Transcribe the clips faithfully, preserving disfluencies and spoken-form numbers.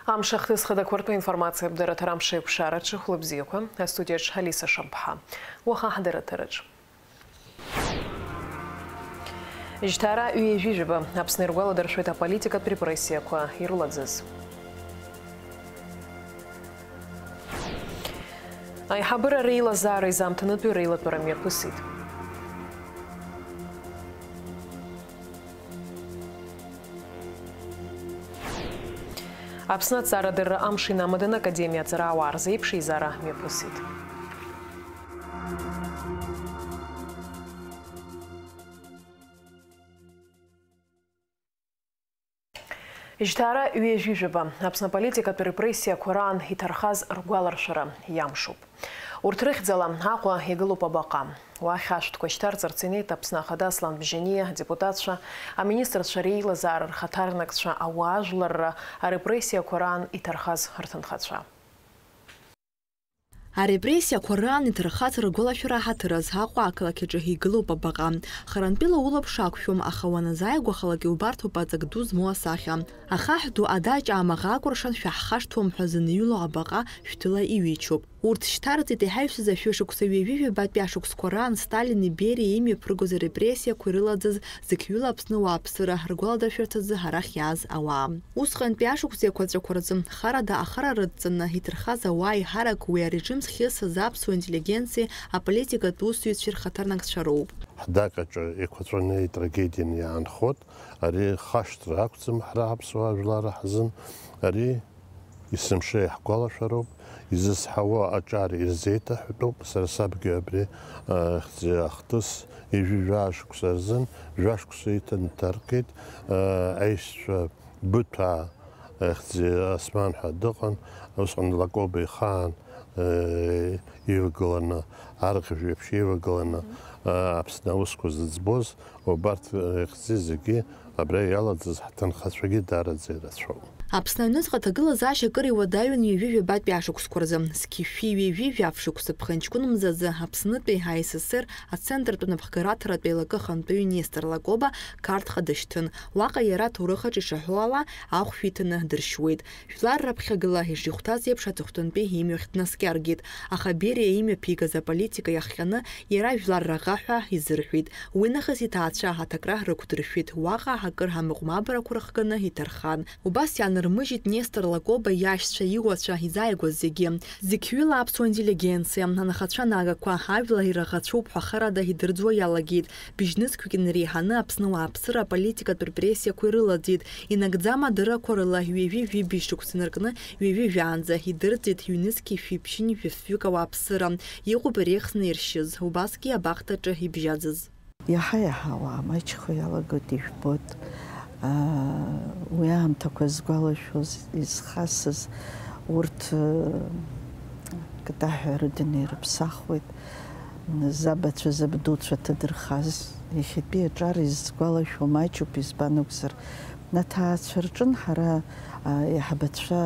Амш ахҭыс хадақәа ртәы информациа абдырраҭара амш еиқәшараҿы хәлыбзиақәа, астудиаҿ Алиса Шамԥҳа. Уаха ҳдырраҭараҿ. Жьҭаара ҩажәижәаба Аԥсны иргәаладыршәоит аполитикатә репрессиақәа ирылаӡыз. Аиҳабыра реилазаара изамҭанытәи реилатәара мҩаԥысит. Аԥсны аҵарадырра амш инамаданы академиа аҵарауаа рзы еиԥш еизара мҩаԥысит. Жьҭаара ҩажәижәаба Аԥсны аполитикатә репрессиақәа раан иҭархаз ргәаларшәара иамшуп. Урҭ рыхьӡала Аҟәа игылоуп абаҟа. Уахь ашәҭқәа шьҭарҵарц инеит Аԥсны Ахада Аслан Бжьаниа, адепутатцәа, аминистрцәа реилазаара рхаҭарнакцәа, ауаажәларра, арепрессиақәа раан иҭархаз рҭынхацәа. Арепрессиақәа раан иҭархаз ргәалашәара ҳаҭыр азы Аҟәа ақалақь аҿы игылоуп абаҟа. Харантәила улаԥш ақәшәом, аха уаназааигәахалак иубарҭоуп аҵак ду змоу асахьа. Ахаҳә ду адаҷ аамаӷ акәыршан шәаҳхашҭуам ҳәа зыниуло абаҟа шәҭыла иҩычоуп. Урҭ шьҭарҵеит иҳаҩсыз ашәышықәса ҩажәи жәабатәи ашықәсқәа раан Сталини Бериа имҩаԥыргоз арепрессиақәа ирылаӡыз зықьҩыла Аԥсны уааԥсыра ргәаладыршәарц азы арахь иааз ауаа. Усҟантәи ашықәс еиқәаҵәақәа рзы харада ахара рыдҵаны иҭырхаз ауаа еиҳарак уи арежим зхьысыз аԥсуа интеллигенциеи аполитикатә усзуҩцәеи рхаҭарнакцәа роуп. Ҳдак аҿы еиқәаҵәаны итрагедианы иаанхоит. Ари хашҭра акәӡам ҳара аԥсуаа жәлар ҳзын. Ари есымша иаҳгәалашәароуп, изызҳауа аҿар ирзеиҭаҳәатәуп, сара сабгьы абри, а, хьӡы ахҭыс ҩажәи жәаа шықәса рзын, жәа шықәса иҭан иҭаркит, а, аишьцәа Быҭәаа, а, хьӡы Осман ҳәа дыҟан, усҟан Лакоба ихаан, а, ивагыланы, арӷьажә еиԥш ивагыланы, а, Аԥсны аусқәа зыӡбоз, убарҭ, а, хьӡы зегьы абра иалаӡыз ҳҭынхацәагьы даараӡа ирацәоуп. Аԥсны аҩныҵҟа аҭагылазаашьа акыр иуадаҩын ҩажәи жәабатәи ашықәсқәа рзы. Зқьышәи ҩажәи жәаф шықәса ԥхынҷкәын мзазы Аԥснытәи АССР ацентртә напхгараҭаратә еилакы ахантәаҩы Нестор Лакоба Қарҭҟа дышьҭын. Уаҟа иара аҭоурых аҿы ишаҳәо ала, ахәшә иҭаны дыршьуеит. Жәлар раԥхьагыла ишихәҭаз еиԥш аҵыхәтәантәи имҩахь днаскьаргеит, аха Бериа имҩаԥигаз аполитика иахҟьаны иара жәлар раӷа ҳәа изырҳәеит. Уи нахыс иҭаацәа аҭакра рықәдыршәеит, уаҟа акыр амыҟәмабарақәа рыхганы иҭархан. Убас иаанырмыжьит Нестор Лакоба иашьцәа, иуацәа, изааигәаз зегьы. Зықьҩыла аԥсуа интеллигенциа, анхацәа нагақәа, ажәлар ираӷацәоуп ҳәа харада идырӡуа иалагеит. Быжьнызқьҩык инареиҳаны Аԥсны уааԥсыра аполитикатә репрессиақәа ирылаӡит. Инагӡам адыррақәа рыла ҩажәи жәибжь шықәса инаркны ҩажәи жәаанӡа идырӡит ҩнызқьи шәиԥшьынҩажәи фҩык ауааԥсыра. Иҟоуп иреихсны иршьыз, убасгьы абахҭаҿы ибжьаӡыз. Иаҳа-иаҳа ауаа маҷхо иалагоит, ижәбоит. Аа, уи аамҭақәа згәалашәоз, изхасыз, урҭ, ыы, катаҳәа рыдын ирыԥсахуеит. Забацәа, забдуцәа ҭадырхаз, иахьатәи аҿар изгәалашәо маҷуп, избан акәзар, аҭаацәа рҿын ҳара, а, аиҳабацәа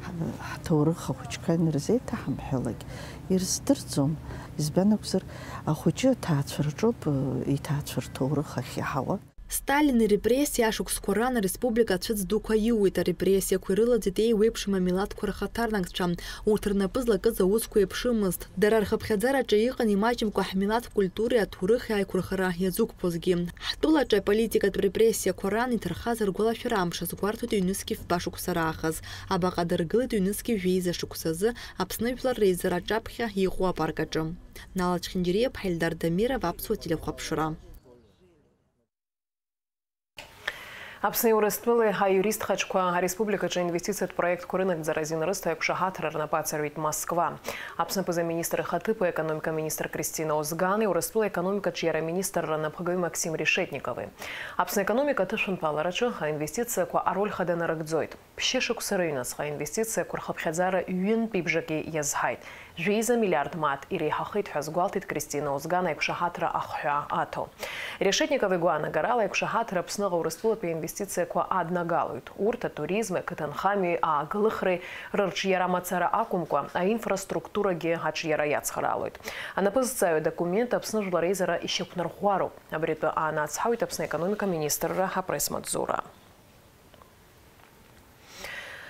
ҳ-, ҳҭоурых ахәыҷқәа инарзеиҭаҳамҳәалак, ирыздырӡом, избан акәзар, ахәыҷы аҭаацәа рҿоуп, э, иҭаацәа рҭоурых ахь иаҳауа. Сталин ирепрессиа ашықәсқәа ран ареспублика ацәыӡ дуқәа иуит, арепрессиақәа ирылаӡит еиуеиԥшым амилаҭқәа рхаҭарнакцәа. Урҭ рнапы злакыз аусқәа еиԥшымызт. Дара рхыԥхьаӡараҿы иҟан имаҷымкәа ҳмилаҭ культуреи аҭоурыхи аиқәырхара иазықәԥозгьы. Ҳтәылаҿы аполитикатә репрессиақәа раан иҭархаз ргәалашәара амш азгәарҭоит ҩнызқьи фба шықәса раахыс. Абаҟа дыргылеит ҩнызқьи жәеиза шықәсазы Аԥсны Жәлар реизара аҿаԥхьа иҟоу апарк аҿы. Нала Чхинџьариаԥҳа, Ельдар Дамиров, Аԥсуа телехәаԥшра. Аԥсни Урыстәылеи аиурист хаҿқәа ареспубликаҿы инвестициатә проектқәа рынагӡара азин рысҭо аиқәшаҳаҭра рнапы ацырҩит Москва. Аԥсны аԥыза-министр ихаҭыԥи аекономика министр Кристина Озгани Урыстәыла аекономикаҿы иара аминистрра анапхгаҩ Максим Решетникови. Аԥсны аекономика аҭышәынтәалараҿы аинвестициақәа ароль хада нарыгӡоит. Ԥшьышықәса рыҩнуҵҟа аинвестициақәа рхыԥхьаӡара ҩынтә ибжаки иазҳаит. Жәеиза миллиард мааҭ иреиҳахеит ҳәа азгәалҭеит Кристина Озган аиқәшаҳаҭра ахҳәаа аҭо. Решетников игәаанагарала, аиқәшаҳаҭра Аԥсныҟа Урыстәылатәи аинвестициақәа аднагалоит. Урҭ атуризми, ақыҭанхамҩеи ааглыхреи рырҿиара мацара акәымкәа, аинфраструктурагьы аҿиара иацхраалоит. Анапы зҵаҩу адокумент Аԥсны Жәлар Реизара ишьақәнарӷәӷәароуп. Абри атәы аанацҳауеит Аԥсны аекономика министрра апресс-маҵзура.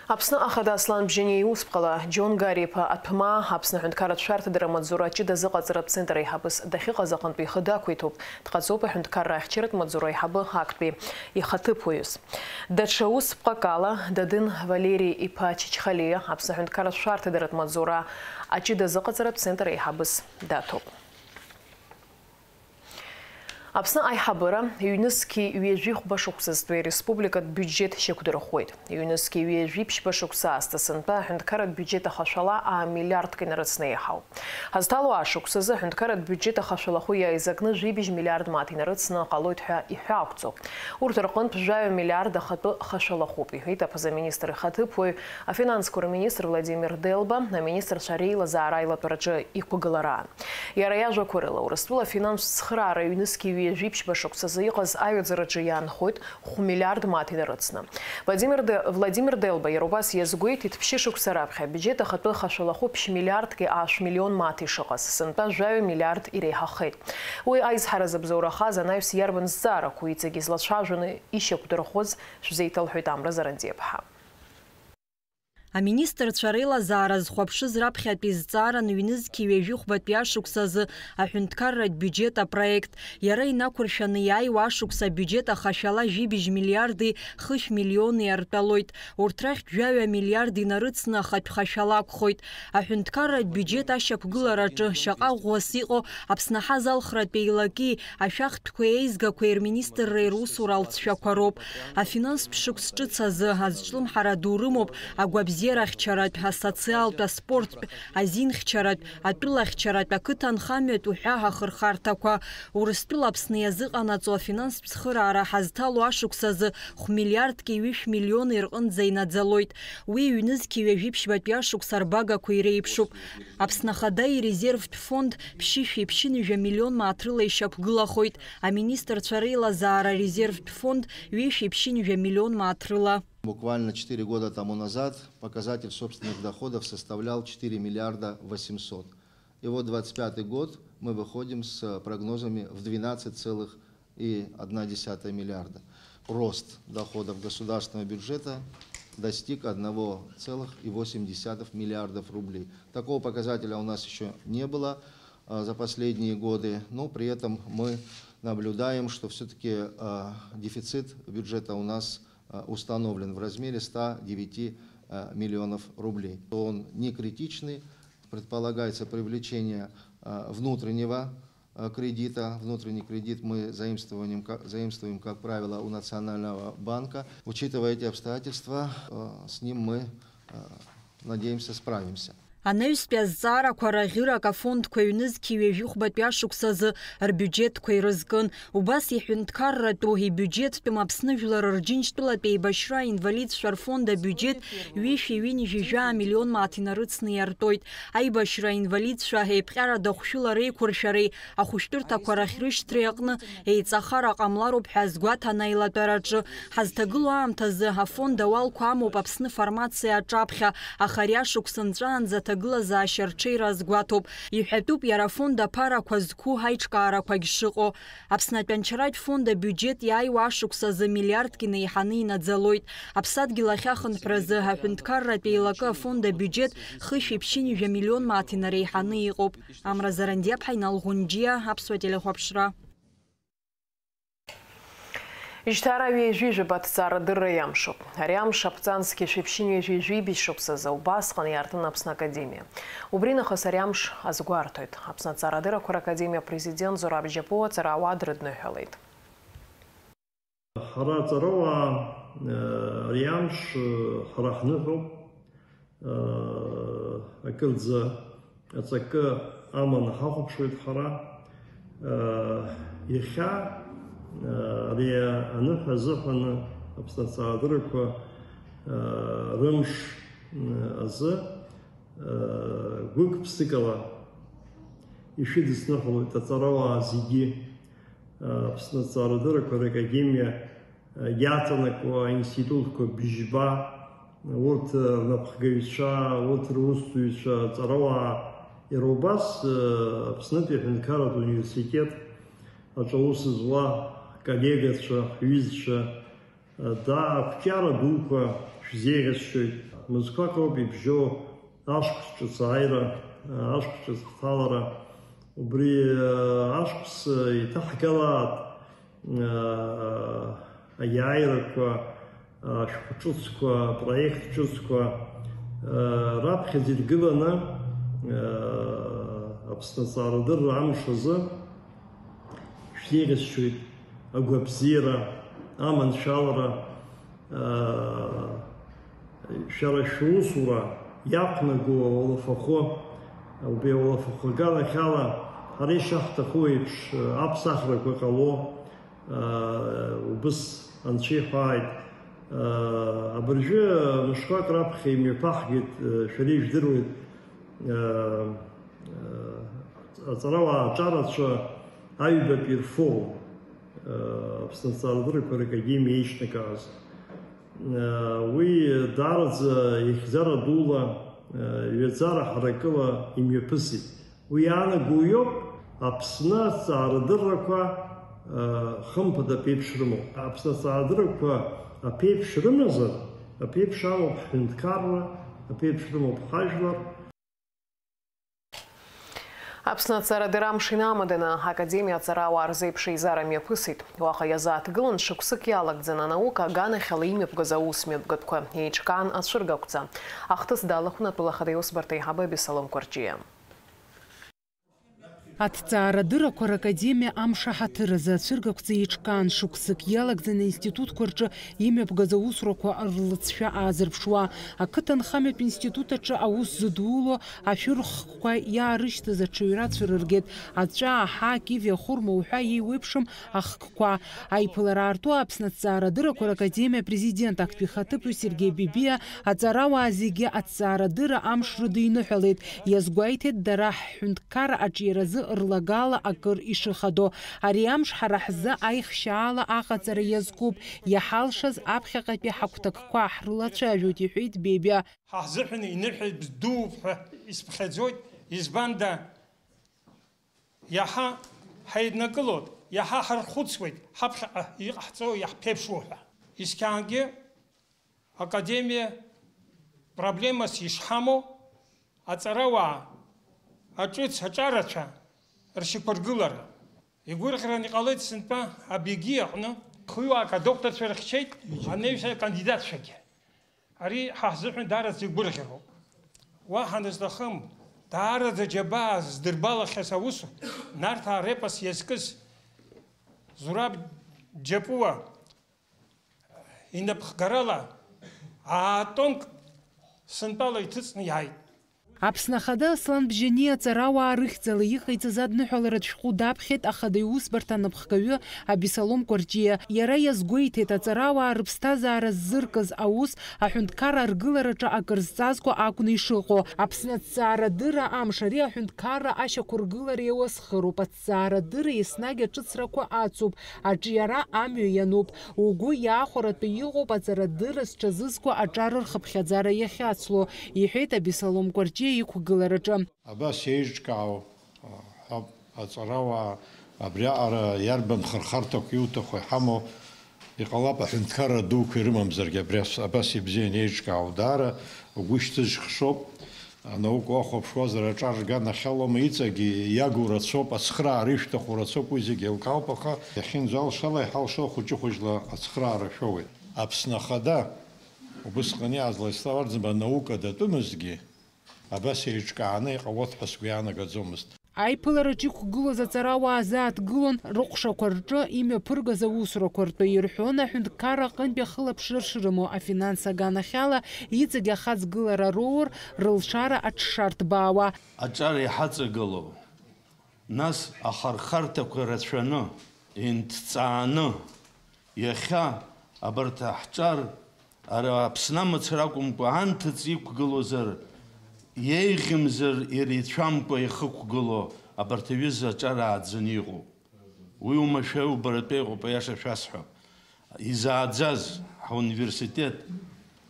Аԥсны Ахада Аслан Бжьаниа иусԥҟала Џьон Гари-иԥа Аҭәмаа Аԥсны аҳәынҭқарратә шәарҭадара амаҵзура аҷыда азыҟаҵаратә центр аиҳабыс дахьыҟаз аҟынтәи ихы дақәиҭуп, дҟаҵоуп аҳәынҭқарра ахьчаратә маҵзура аиҳабы актәи ихаҭыԥуаҩыс. Даҽа усԥҟак ала Дадын Валери-иԥа Чачхалиа Аԥсны аҳәынҭқарратә шәарҭадаратә маҵзура аҷыда азыҟаҵаратә центр аиҳабыс даҭоуп. Аԥсны аиҳабыра ҩнызқьи ҩажәи хәба шықәсазтәи ареспубликатә биуџьеҭ шьақәдырӷәӷәеит. Ҩнызқьи ҩажәи ԥшьба шықәса аасҭа сынтәа аҳәынҭқарратә биуџьеҭ ахашәала аа миллиардк инарыцны еиҳауп. Ҳазҭало ашықәсазы аҳәынҭқарратә биуџьеҭ ахашәалахәы иааизакны жәибжь миллиард мааҭ инарыцны ҟалоит ҳәа иҳәа ақәӡоуп. Урҭ рҟынтә жәаҩа миллиард ахатәы хашәалахәуп, иҳәеит аԥыза-министр ихаҭыԥуаҩ, афинансқәа рминистр Владимир Делба, аминистрцәа реилазаара аилатәараҿы иқәгылараан. Иара иажәақәа рыла, Урыстәыла афинанстә цхыраара ҩнызқьи ҩажәи ԥшьба шықәсазы иҟаз аҩаӡараҿы иаанхоит хә миллиард мааҭ инарыцны. Владимир Де-, Владимир Делба иара убас иазгәеиҭеит, ԥшьышықәса раԥхьа абиуџьеҭ ахатәы хашәалахәы ԥшь миллиардки аашә миллион мааҭ ишыҟаз, сынтәа жәаҩа миллиард иреиҳахеит. Уи аизҳаразы абзоурахаз анаҩс иарбан зҵаарақәоу иҵегь излацәажәаны ишьақәдырӷәӷәаз шәзеиҭалҳәоит Амра Зарандиаԥҳа. Аминистрцәа реилазаара зхәаԥшыз раԥхьатәи зҵааран ҩнызқьи ҩажәи хәбатәи ашықәсазы аҳәынҭқарратә биуџьет апроект. Иара инақәыршәаны иааиуа ашықәса абиуџьет ахашәала жәибжь миллиарди хышә миллиони артәалоит. Урҭ рахьтә жәаҩа миллиард инарыцны ахатә хашәала акәхоит. Аҳәынҭқарратә биуџьет ашьақәгылараҿы шьаҟа ӷәӷәас иҟоу Аԥсны аҳазалхратә еилаки ашәахтәқәеи аизгақәеи рминистрреи русура алҵшәақәа роуп. Афинанстә шықәс ҿыц азы азҿлымҳара ду рымоуп агәабзиарахьчаратә, асоциалтә, аспорттә, азинхьчаратә, атәылахьчаратә, ақыҭанхамҩатә уҳәа ахырхарҭақәа. Урыстәыла Аԥсны иазыҟанаҵо афинанстә цхыраара ҳазҭало ашықәс азы хә миллиардки ҩышә миллиони рҟынӡа инаӡалоит. Уи ҩнызқьи ҩажәи ԥшьбатәи ашықәс арбагақәа иреиԥшуп. Аԥсны Ахада ирезервтә фонд ԥшьышәи ԥшьынҩажәа миллион мааҭ рыла ишьақәгылахоит, аминистрцәа реилазаара арезервтә фонд ҩышәи ԥшьынҩажәа миллион мааҭ рыла. Буквально четыре года тому назад показатель собственных доходов составлял четыре миллиарда восемьсот. И вот двадцать пятый год мы выходим с прогнозами в двенадцать целых и одна десятая миллиарда. Рост доходов государственного бюджета достиг одного целых и восемь десятых миллиардов рублей. Такого показателя у нас ещё не было, а, за последние годы, но при этом мы наблюдаем, что всё-таки, а, дефицит бюджета у нас, а, установлен в размере ста девяти, а, миллионов рублей. Он не критичный, предполагается привлечение, а, внутреннего, а, кредита. Внутренний кредит мы заимствованием ка-, заимствуем, как правило, у Национального банка. Учитывая эти обстоятельства, а, с ним мы, а, надеемся, справимся. Анаҩстәи азҵаарақәа раӷьырак афондқәа ҩнызқьи ҩажәи хәбатәи ашықәсазы рбиуџьетқәа ирызкын. Убас иҳәынҭқарратәу ибиуџьеттәым Аԥсны жәлар рџьынџьтәылатә еибашьра аинвалидцәа рфонд абиуџьет ҩышәи ҩынҩажәи жәаа миллион мааҭ инарыцны иартәоит. Аибашьра аинвалидцәа еиԥҟьарада хәшәыла реиқәыршәареи ахәышәтәырҭақәа рахь рышьҭреи аҟны еиҵахара ҟамлароуп ҳәа азгәаҭан аилатәараҿы. Ҳазҭагылоу аамҭазы афонд ауалқәа амоуп Аԥсны фармациа аҿаԥхьа, аха ари ашықәс нҵәаанӡа аҭагылазаашьа рҽеира азгәаҭоуп. Иҳәатәуп иара афонд аԥарақәа зқәу аиҿкаарақәагь шыҟоу. Аԥсны атәанчаратә фонд абиуџьет иааиуа ашықәс азы миллиардк инеиҳаны инаӡалоит. Аԥсадгьыл ахь ахынҳәразы аҳәынҭқарратә еилакы афонд абиуџьет хышәи ԥшьынҩажәа миллион мааҭ инареиҳаны иҟоуп. Амра Зарандиаԥҳа, Инал Ӷәынџьиа, Аԥсуа телехәаԥшра. Жьҭара ҩажәи жәаба аҭҵаарадырра иамшуп. Ари амш аԥҵан зқьи шәиԥшьынҩажәи жәибжь шықәсазы убасҟан иаартын Аԥсны Академиа. Убри нахыс ари амш азгәарҭоит. Аԥсны аҭҵаарадыррақәа ракадемиа апрезидент Зураб Џьапуа аҵарауаа дрыдныҳәалеит. Ҳара аҵарауаа, э, ари амш, э, ҳара ҳныҳәоуп. Акырӡа аҵакы аманы ҳахәаԥшуеит ҳара. Иахьа ари аныҳәа азыҳәан Аԥсны аҵаарадыррақәа рымш азы гәык-ԥсыкала ишәыдысныҳәалоит аҵарауаа зегьы, Аԥсны аҵаарадыррақәа ракадемиа иаҵанакуа аинститутқәа быжьба, урҭ рнапхгаҩцәа, урҭ русзуҩцәа, аҵарауаа, иара убас, Аԥснытәи аҳәынҭқарратә университет аҿы аус зуа ҳколлегацәа, ҳҩызцәа, да, ақәҿиара дуқәа Шәзеиӷьасшьоит. Мызқәак ауп ибжьоу ашықәс ҿыц ааира, ашықәс ҿыц ҳҭалара. Убри ашықәс иҭаҳгалааит аиааирақәа, ашәҟәы ҿыцқәа, апроект ҿыцқәа раԥхьаӡа иргыланы, Аԥсны аҵаарадырра амш азы шәзеиӷьасшьоит агәабзиара, аманшәалара, Шәара шәусура иақәнаго ауалафахәы, убри ауалафахәы аганахьала ҳара ишаҳҭаху еиԥш аԥсахрақәа ҟало, убыс анцәа иҳәааит. Абыржәы мышқәак раԥхьа имҩаԥаҳгеит, шәара ижәдыруеит, аҵарауаа аҿарацәа аҩбатәи рфорум, Аԥсны аҵаарадыррақәа ракадемиа еиҿнакааз. Уи даараӡа ихьӡара дула, ҩаӡара ҳаракыла имҩаԥысит. Уи иаанаго уиоуп, Аԥсны аҭҵаарадыррақәа хымԥада аԥеиԥш рымоуп. Аԥсны аҭҵаарадыррақәа аԥеиԥш рымазар, аԥеиԥш амоуп ҳҳәынҭқарра, аԥеиԥш рымоуп ҳажәлар. Аԥсны аҵарадырра амш инамаданы, Академиа аҵарауаа рзы еиԥш еизара мҩаԥысит. Уаҟа иазааҭгылан шықәсык иалагӡаны анаука аганахьала имҩаԥгаз аус мҩаԥгатәқәа еиҿкаан ацәыргақәҵа. Ахҭыс далахәын атәыла ахада иусбарҭа аиҳабы Абисалом Кәарҷиа. Аҭҵаарадыррақәа ракадемиа амш аҳаҭыр азы ацәыргақәҵа еиҿкаан, шықәсык иалагӡаны аинститутқәа рҿы имҩаԥгаз аусурақәа рлыҵшәа аазырԥшуа, ақыҭанхамҩатә институт аҿы аус зыдуло ашәырхкқәа иаарышьҭыз аҽаҩра цәырыргеит, аҵәаа, аҳа, акиви, ахәырма уҳәа иеиуеиԥшым ахкқәа. Аиԥылара аарту Аԥсны аҭҵаарадыррақәа ракадемиа апрезидент актәи ихаҭыԥуаҩ Сергеи Бебиа аҵарауаа зегьы аҭҵаарадырра амш рыдиныҳәалеит, иазгәеиҭеит дара ҳҳәынҭқарра аҿиаразы рлагала акыр ишыхадоу. Ари амш ҳара ҳзы аихшьаала аҟаҵара иазкуп, иҳалшаз аԥхьаҟатәи ҳагәҭакқәа ҳрылацәажәоит, иҳәеит Бебиа. Ҳа ҳзыҳәан иныҳәатә дууп ҳәа исԥхьаӡоит, избанда, иаҳа ҳаиднакылоит, иаҳа ҳархәыцуеит, ҳаԥхьаҟа иҟаҳҵо иаҳԥеиԥшуа ҳәа. Есқьынгьы академиа проблемас ишҳамоу аҵарауаа, аҿыц, аҿарацәа ршьақәыргылара. Игәырӷьаран иҟалеит сынтәа Абегиа аҟны хҩык адокторцәа рыхьчеит, анаҩс акандидатцәагьы. Ари ҳа ҳзыҳәан даараӡа игәырӷьароуп. Уаҳа назҭахым, даараӡа џьабаа здырбалахьаз аус, Нарҭаа репос иазкыз Зураб Џьапуа инапхгарала аа-тонк сынтәала иҭыҵны иааит. Аԥсны Ахада Аслан Бжьаниа аҵарауаа рыхьӡала иҟаиҵаз адныҳәаларатә шәҟәы даԥхьеит Ахада иусбарҭа анапхгаҩы Абисалом Кәарҷиа. Иара иазгәеиҭеит, аҵарауаа рыԥсҭазаара ззыркыз аус аҳәынҭқарра аргылараҿы акыр зҵазкуа акәны ишыҟоу. Аԥсны аҭҵаарадырра амш ари аҳәынҭқарра ашьақәыргылара иауасхыроуп, аҭҵаарадырра еснагь аҿыцрақәа ацуп, аҿиара амҩа иануп. Угәы иаахәаратәы иҟоуп аҵарадырра зҽазызкуа аҿар рхыԥхьаӡара иахьацло, иҳәеит Абисалом Кәарҷиа иқәгылараҿы. Абас еиҿкаау ҳәа аҵарауаа абриаҟара иарбан хырхарҭақәа иуҭаху иҳамоу, иҟалап аҳәынҭқарра дуқәа ирымамзаргьы абри ас-, абас ибзианы еиҿкаау даара угәы шьҭызхшоуп. Анаука уахәаԥшуазар, аҿар рганахьалома, иҵегьы иагу рацәоуп, ацхыраара ишәҭаху рацәоуп, уи зегьы еилкаауп, аха иахьынӡалшала, иҳалшо хәыҷы-хәыҷла ацхыраара шәоуеит. Аԥсны Ахада убысҟан иааз Владислав Арӡынба анаука датәымызҭгьы, абас еиҿкааны иҟалоит ҳәа сгәы иаанагаӡомызт. Аиԥылараҿ иқәгылоз аҵарауаа зааҭгылон рыҟәшақәа рҿы имҩаԥыргаз аусурақәа ртәы ирҳәон, аҳәынҭқарра аҟынтәи ахылаԥшра шрымоу, афинанс аганахьала иҵегь ахаҵгылара роур, рылшара аҽшарҭбаауа. Аҿар иҳаҵагылоу, нас ахырхарҭақәа рацәаны, инҭҵааны, иахьа абарҭ ҳҿар Ара Аԥсны амацара акәымкәа, анҭыҵ иқәгылозар, иеиӷьымзар ирицәамкәа ихықәгылоу абарҭ аҩыза аҿар ааӡаны иҟоуп. Уи оумашәа-оубаратәы иҟоуп, аиаша шәасҳәап. Изааӡаз ҳауниверситет,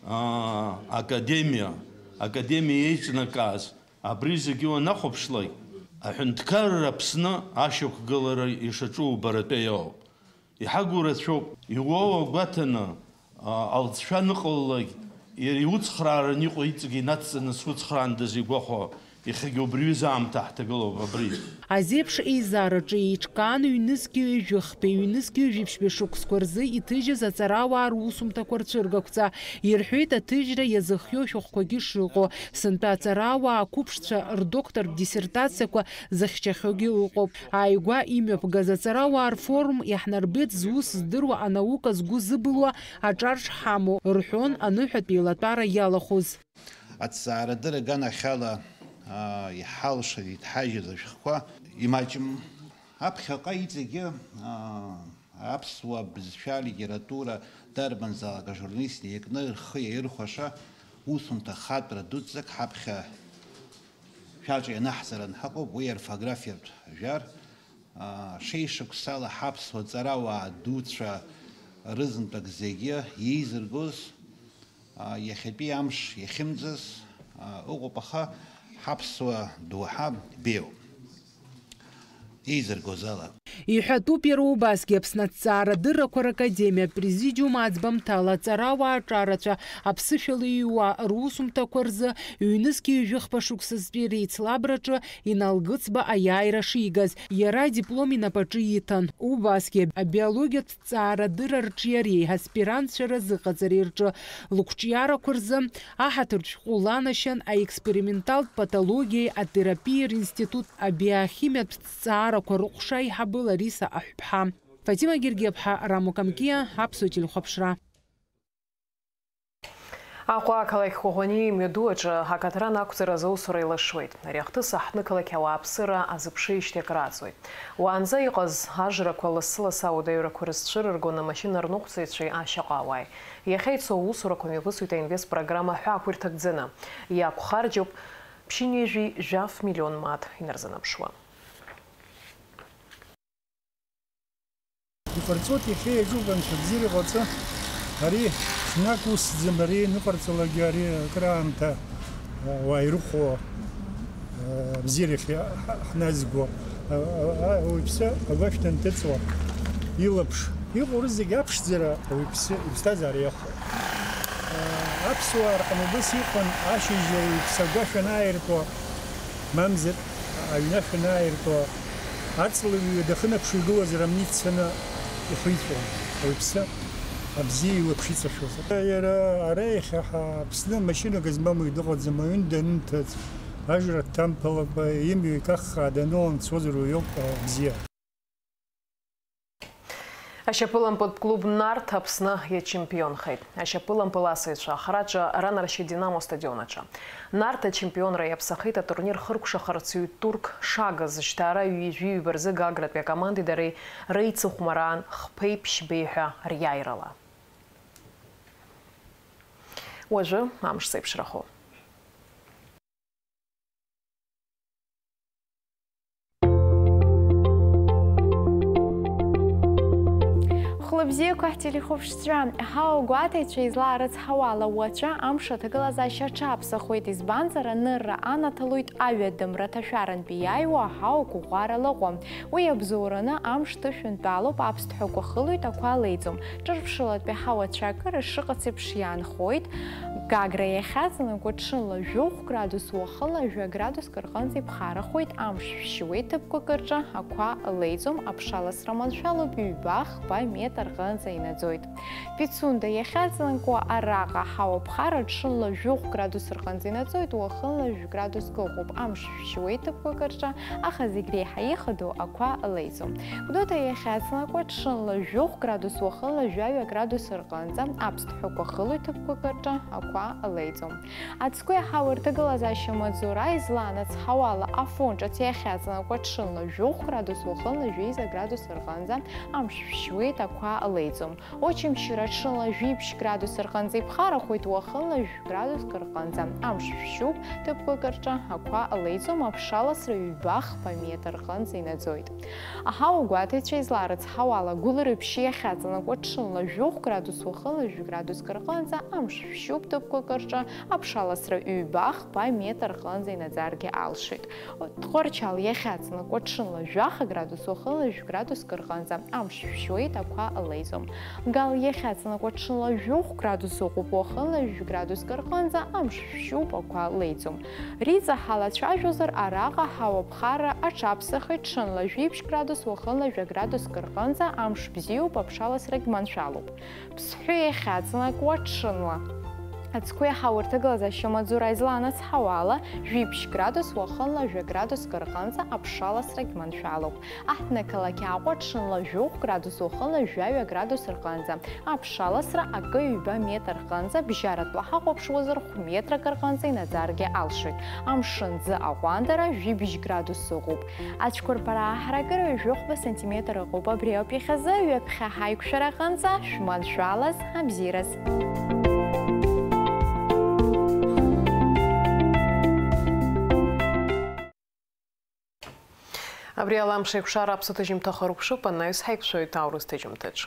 аа, академиа, академиа еиҿнакааз, абри зегьы уанахәаԥшлак, аҳәынҭқарра Аԥсны ашьақәгылара ишаҿу убаратәы иоуп. Иҳагу рацәоуп, иуоу агәаҭаны, а, алҵшәа аныҟалалак, Иара иуцхраара аниҟәа иҵегьы инацҵаны суцхраандаз игәахәо, иахьагьы убри аҩыза аамҭа ҳҭагылоуп абри. Азеиԥш еизараҿы еиҿкаан ҩнызқьи ҩажәихԥеи, ҩнызқьи ҩажәи ԥшьба шықәсқәа рзы иҭыжьыз аҵарауаа русумҭақәа рцәыргақәҵа, ирҳәеит аҭыжьра иазыхиоу шәҟәқәагьы шыҟоу, сынтәа аҵарауаа ақәыԥшцәа рдоктортә диссертациақәа зыхьчахьоугьы ыҟоуп. Ааигәа имҩаԥгаз аҵарауаа рфорум иаҳнарбеит зус здыруа, анаука згәы зыбылуа аҿар шҳамоу, рҳәон аныҳәатә еилатәара иалахәыз. Аҭҵаарадырра аганахьала, аа, иҳалшаз, иҭҳажьыз ашәҟәқәа имаҷым. Аԥхьаҟа иҵегьы, аа, аԥсуа бызшәа, литература дарбанзаалак ажурналист иакны рхы иаирхәаша усумҭа хатәра дуӡӡак ҳаԥхьа шәаҿа ианаҳҵаран ҳаҟоуп, уи аорфографиатә жәар, аа, шеишықәсала ҳаԥсуа ҵарауаа дуцәа рызынтәык зегьы иеизыргоз, аа, иахьатәи амш иахьымӡаз, аа, ыҟоуп, аха ҳаԥсуа доуҳа беиоуп, еизыргоз ала. Иҳәатәуп иара убасгьы Аԥсны аҭҵаарадыррақәа ракадемиа апрезидиум аӡбамҭала аҵарауаа аҿарацәа аԥсышәала иҩуа русумҭақәа рзы ҩнызқьи ҩажәихԥа шықәсазтәи реицлабраҿы Инал Гыцба аиааира шигаз, иара адиплом инапаҿы иҭан. Убасгьы абиологиатә ҭҵаарадырра рҿиареи аспирантцәа разыҟаҵареи рҿы лықәҿиарақәа рзы аҳаҭыртә шәҟәы ланашьан аексперименталтә патологиеи атерапиеи ринститут абиохимиатә ҭҵаарақәа рыҟәша аиҳабы Лариса Аҳәԥҳа. Фатима Гергиаԥҳа, Рамо Камкиа, Аԥсуа телехәаԥшра. Аҟәа ақалақь Коӷониа имҩаду аҿы акаҭран ақәҵаразы аусура еилашуеит. Ари ахҭыс аҳҭнықалақь ауааԥсыра азыԥшижьҭеи акрааҵуеит. Уаанӡа иҟаз ажрақәа лассы-лассы ауадаҩрақәа рызцәырыргон амашьына рныҟәцаҩцәеи ашьаҟауааи. Иахьа ицо аусурақәа мҩаԥысуеит аинвест программа аҳәаақәа ирҭагӡаны. Иақәхарџьуп ԥшьынҩажәи жәаф миллион мааҭ инарзынаԥшуа. Иҟарҵоит иахьа иаҿуп анцәа бзиара иҟаҵа. Ари ҽнак усӡам, ари аныҟарҵалакгьы ари акраамҭа, а, уаа ирыхәо, а, абзиарахь ҳа-, ҳназго. А, а, а, ауаҩԥсы агәашә данҭыҵуа, илаԥш, иҟоу рызегь аԥшӡара ауаҩԥсы иԥсҭазаара иахәо. А, аԥсуаа рҟны убас иҟан, ашьыжь ауаҩԥсы агәашә анааиртуа, мамзар аҩнашә анааиртуа, аҵла ҩы дахынаԥшуа игылазар амни дцаны ихиҵәон, ауаҩԥсы абзиа илаԥш иҵашәоз. Иара ара иахьа ҳа Аԥсны машьынак змам уаҩ дыҟаӡам, аҩны данынҭыҵ, ажра дҭамԥалакәа, имҩа икаххаа данылан дцозар уаҩоуп, а, бзиа. Ашьапылампылтә клуб Нарҭ Аԥсны иачемпионхеит. Ашьапылампыл асыҩцәа ахраҿы Ранаршьа Динамо стадион аҿы. Нарҭ ачемпионра иаԥсахеит атурнир хыркәшахарц ҩ-турк Шагыз жьҭаара ҩажәи ҩба рзы Гагратәи акомандеи дареи реицыхәмараан хԥеи ԥшьбеи ҳәа риааирала. Уажәы амш зеиԥшрахо. Хәлыбзиақәа ҳтелехәаԥшцәа, ҳауа гәаҭаҩцәа излаарыцҳауала, уаҵәы амш аҭагылазаашьа аҽаԥсахуеит, избанзар, анырра анаҭалоит аҩадымра ҭашәарантәи иааиуа аҳауа қәыӷәӷәара лаҟәы. Уи иабзоураны амш ҭышәынтәалоуп, аԥсҭҳәақәа хылоит, ақәа леиӡом. Ҿырԥшылатәи аҳауа цәаакыра шыҟац еиԥш иаанхоит. Гагра иахьаҵанакуа ҽынла жәохә градус, уахынла жәа градуск рҟынӡа иԥхарахоит, амш шәшьуеит ҭыԥқәак рҿы, ақәа леиӡом, аԥшаласра маншәалоуп, ҩба-хԥа метр рҟынӡа инаӡоит. Пицунда иахьаҵанакуа араҟа аҳауа ԥхара ҽынла жәохә градус рҟынӡа инаӡоит, уахынла жәа градуск ыҟоуп, амш шәшьуеит ҭыԥқәак рҿы, аха зегь реиҳа ихадоу ақәа леиӡом. Гәдоуҭа иахьаҵанакуа ҽынла жәохә градус, уахынла жәаҩа градус рҟынӡа, аԥсҭҳәақәа хылоит ҭыԥқәак рҿы, ақәа леиӡом. Ацгәы иаҳау рҭагылазаашьа маҵзура излаанацҳауала, Афон ҿыц иахьаҵанакуа ҽынла жәохә градус, уахынла жәеиза градус рҟынӡа, амш шәшьуеит, ақәа леиӡом. Очамчыра ҽынла жәиԥшь градус рҟынӡа иԥхарахоит, уахынла жәа градуск рҟынӡа, амш шәшьуп, ҭыԥқәак рҿы ақәа леиӡом, аԥшаласра ҩба-хԥа метр рҟынӡа инаӡоит. Аҳауа гәаҭаҩцәа излаарыцҳауала, Гәылрыԥшь иахьаҵанакуа ҽынла жәохә градус, уахынла жәа градуск рҟынӡа, амш шәшьуп, ҭыԥқәак рҿы аԥшаласра ҩба-хԥа метр рҟынӡа инаӡаргьы алшоит. Тҟәарчал иахьаҵанакуа ҽынла жәаха градус, уахынла жәа градуск рҟынӡа амш шәшьуеит, ақәа леиӡом. Гал иахьаҵанакуа ҽынла жәохә градус ыҟоуп, уахынла жәградуск рҟынӡа амш шәшьуп, ақәа леиӡом. Риҵа ҳалацәажәозар, араҟа ҳауаԥхарра аҽаԥсахит, ҽынла жәибжь градус, уахынла жәа градуск рҟынӡа амш бзиоуп, аԥшаласрагь маншәалоуп. Ԥсҳәы иахьаҵанакуа ҽынла. Ацқәеи ҳауа рҭагылазаашьа маҵзура изланацҳауа ала, жәибжь градус, уахынла жәа градуск рҟынӡа аԥшаласрагь маншәалоуп. Аҳҭнықалақь Аҟәа ҽынла жәохә градус, уахынла жәаҩа градус рҟынӡа. Аԥшаласра акы-ҩба метр рҟынӡа, бжьаратәла ҳахәаԥшуазар, хә метрак рҟынӡа инаӡаргьы алшоит. Амшын ӡы аҟәандара жәибжь градус ыҟоуп. Ацәқәырԥара ааҳаракыра ҩажәи хәба сантиметр ыҟоуп. Абри ауп иахьазы, ҩаԥхьа ҳаиқәшәара аҟынӡа шәманшәалаз, абзиараз. Абри ала амш еиқәшара аԥсаҭа жьымҭаха рыхәшәуп, анаҩс ҳаиқәшәоит аурыс ҭыжьымҭаҿ.